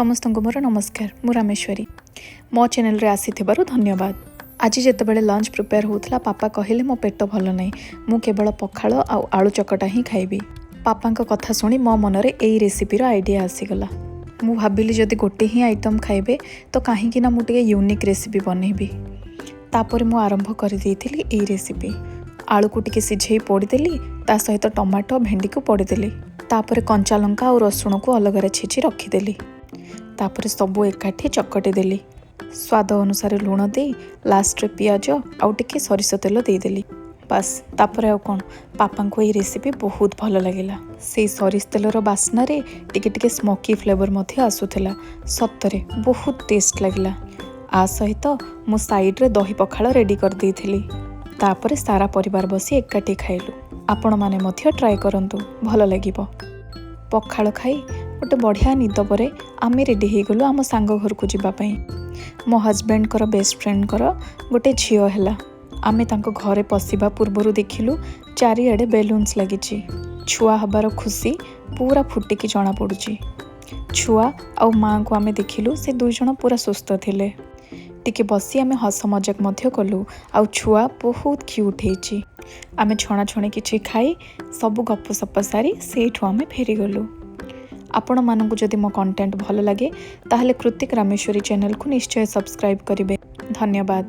ସମସ୍ତଙ୍କୁ ମୋର ନମସ୍କାର। ମୁଁ ରାମେଶ୍ୱରୀ। ମୋ ଚ୍ୟାନେଲରେ ଆସିଥିବାରୁ ଧନ୍ୟବାଦ। ଆଜି ଯେତେବେଳେ ଲଞ୍ଚ ପ୍ରିପେୟାର ହେଉଥିଲା, ପାପା କହିଲେ, "ମୋ ପେଟ ଭଲ ନାହିଁ, ମୁଁ କେବଳ ପଖାଳ ଆଉ ଆଳୁ ଚକଟା ହିଁ ଖାଇବି।" ପାପାଙ୍କ କଥା ଶୁଣି ମୋ ମନରେ ଏଇ ରେସିପିର ଆଇଡ଼ିଆ ଆସିଗଲା। ମୁଁ ଭାବିଲି, ଯଦି ଗୋଟେ ହିଁ ଆଇଟମ୍ ଖାଇବେ ତ କାହିଁକି ନା ମୁଁ ଟିକେ ୟୁନିକ୍ ରେସିପି ବନେଇବି। ତାପରେ ମୁଁ ଆରମ୍ଭ କରିଦେଇଥିଲି ଏଇ ରେସିପି। ଆଳୁକୁ ଟିକେ ସିଝେଇ ପୋଡ଼ିଦେଲି। ତା ସହିତ ଟମାଟୋ, ଭେଣ୍ଡିକୁ ପୋଡ଼ିଦେଲି। ତାପରେ କଞ୍ଚା ଲଙ୍କା ଆଉ ରସୁଣକୁ ଅଲଗାରେ ଛେଚି ରଖିଦେଲି। ତାପରେ ସବୁ ଏକାଠି ଚକଟି ଦେଲି। ସ୍ୱାଦ ଅନୁସାରେ ଲୁଣ ଦେଇ ଲାଷ୍ଟରେ ପିଆଜ ଆଉ ଟିକେ ସୋରିଷ ତେଲ ଦେଇଦେଲି। ବାସ୍, ତାପରେ ଆଉ କ'ଣ? ପାପାଙ୍କୁ ଏଇ ରେସିପି ବହୁତ ଭଲ ଲାଗିଲା। ସେଇ ସୋରିଷ ତେଲର ବାସ୍ନାରେ ଟିକେ ଟିକେ ସ୍ମୋକି ଫ୍ଲେଭର ମଧ୍ୟ ଆସୁଥିଲା। ସତରେ ବହୁତ ଟେଷ୍ଟ ଲାଗିଲା। ଆ ସହିତ ମୁଁ ସାଇଡ଼୍ରେ ଦହି ପଖାଳ ରେଡ଼ି କରିଦେଇଥିଲି। ତାପରେ ସାରା ପରିବାର ବସି ଏକାଠି ଖାଇଲୁ। ଆପଣମାନେ ମଧ୍ୟ ଟ୍ରାଏ କରନ୍ତୁ, ଭଲ ଲାଗିବ। ପଖାଳ ଖାଇ ଗୋଟେ ବଢ଼ିଆ ନିଦ ପରେ ଆମେ ରେଡ଼ି ହେଇଗଲୁ ଆମ ସାଙ୍ଗ ଘରକୁ ଯିବା ପାଇଁ। ମୋ ହଜବେଣ୍ଡଙ୍କର ବେଷ୍ଟ ଫ୍ରେଣ୍ଡଙ୍କର ଗୋଟେ ଝିଅ ହେଲା। ଆମେ ତାଙ୍କ ଘରେ ପଶିବା ପୂର୍ବରୁ ଦେଖିଲୁ, ଚାରିଆଡ଼େ ବେଲୁନ୍ସ ଲାଗିଛି। ଛୁଆ ହେବାର ଖୁସି ପୁରା ଫୁଟିକି ଜଣାପଡ଼ୁଛି। ଛୁଆ ଆଉ ମାଆଙ୍କୁ ଆମେ ଦେଖିଲୁ, ସେ ଦୁଇ ଜଣ ପୁରା ସୁସ୍ଥ ଥିଲେ। ଟିକେ ବସି ଆମେ ହସ ମଜାକ ମଧ୍ୟ କଲୁ। ଆଉ ଛୁଆ ବହୁତ କ୍ୟୁଟ୍ ହେଇଛି। ଆମେ ଛଣାଛଣି କିଛି ଖାଇ, ସବୁ ଗପସପ ସାରି ସେଇଠୁ ଆମେ ଫେରିଗଲୁ। ଆପଣମାନଙ୍କୁ ଯଦି ମୋ କଣ୍ଟେଣ୍ଟ ଭଲ ଲାଗେ, ତାହେଲେ କୃତିକ ରାମେଶ୍ୱରୀ ଚ୍ୟାନେଲକୁ ନିଶ୍ଚୟ ସବସ୍କ୍ରାଇବ୍ କରିବେ। ଧନ୍ୟବାଦ।